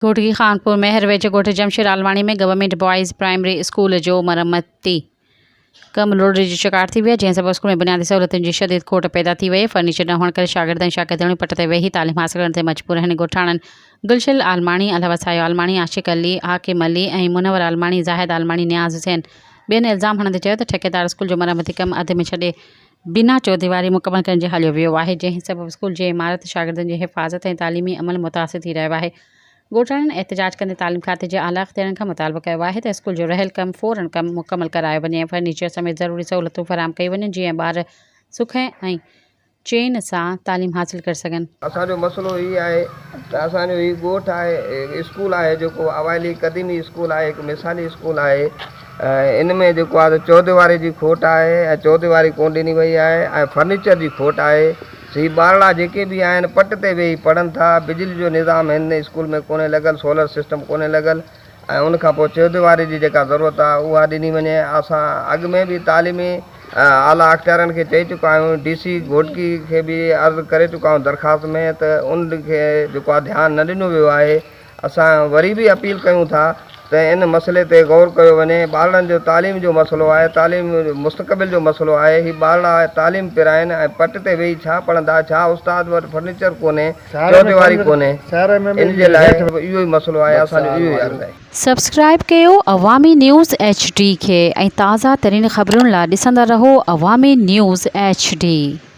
گهوٽڪي خانپور مهر ويجهو ڳوٺ Jamshed Alwani ۾ government boys primary school جو مرمتي ڪم لوڙهي جو شڪار ٿي ويو جنهن سبب اسڪول ۾ بنيادي سهولتن جي شديد کوٽ پيدا ٿي وئي فرنيچر نه هئڻ ڪري شاگرد ۽ شاگردياڻيون پٽ تي ويهي تعليم حاصل ڪرڻ تي مجبور آهن ڳوٺاڻن گلشل عالماڻي، الهه وسايو عالماڻي، عاشق علي، حاڪم علي ۽ منور عالماڻي، زاهد عالماڻي، نياز حسين ٻين الزام هڻندي چيو ته ٺيڪيدار اسڪول جو مرمتي ڪم اڌ ۾ ڇڏي بنا چوديواري مڪمل ڪرڻ جي هليو ويو آهي، جنهن سبب اسڪول جي عمارت، شاگردن جي حفاظت ۽ تعليمي عمل متاثر ٿي رهيو آهي. ڳوٺاڻن احتجاج ڪندي تعليم کاتي جي اعليٰ اختيارين کان مطالبو ڪيو آهي ته اسڪول جو رهيل ڪم فورن ڪم مڪمل ڪرايو وڃي ۽ فرنيچر سميت ضروري سهولتون فراهم ڪيون وڃن جيئن ٻار سک ۽ چين سان تعليم حاصل ڪري سگهن. اسان جو مسئلو هي آهي ته اسان جو هي ڳوٺ آهي اسڪول آهي جيڪو اوائلي قديمي اسڪول آهي هڪ مثالي اسڪول آهي ان ۾ جيڪو آهي چوديواري جي کوٽ آهي ۽ چوديواري ڪونه ڏني وئي آهي ۽ فرنيچر جي کوٽ آهي هي ٻارڙا جيڪي به آهن پٽ تي ويهي پڙهن ٿا بجلي جو نظام هن اسڪول ۾ ڪونهي لڳل سولر سسٽم ڪونهي لڳل ۽ ان کان پوء چوديواري جي جيڪا ضرورت آهي اها ڏني وڃي اسان اڳ ۾ به تعليمي اعليٰ اختيارين کي چئي چڪا آهيون ڊي سي گهوٽڪي کي به عرض ڪري چڪا آهيون درخواست ۾ ته ان کي جيڪو آهي ڌيان نه ڏنو ويو آهي اسان وري به اپيل ڪيون ٿا ته ان مسئلي تي غور ڪيو وڃي ٻارڙن جو تعليم جو مسئلو آهي تعليم مستقبل جو مسئلو آهي هي ٻارڙا تعليم پرائن ۽ پٽ تي ويهي ڇا پڙهندا ڇا استاد وٽ فرنيچر ڪونهي چوديواري ڪونهي ان جي لاء اهو ئي مسئلو آهي اسان جو اهو ئي عرض آهي. سبسڪرائيب ڪيو عوامي نيوز ايڇ ڊي کي ۽ تازه ترين خبرن لا ڏسندا رهو عوامي نيوز ايڇ ڊي.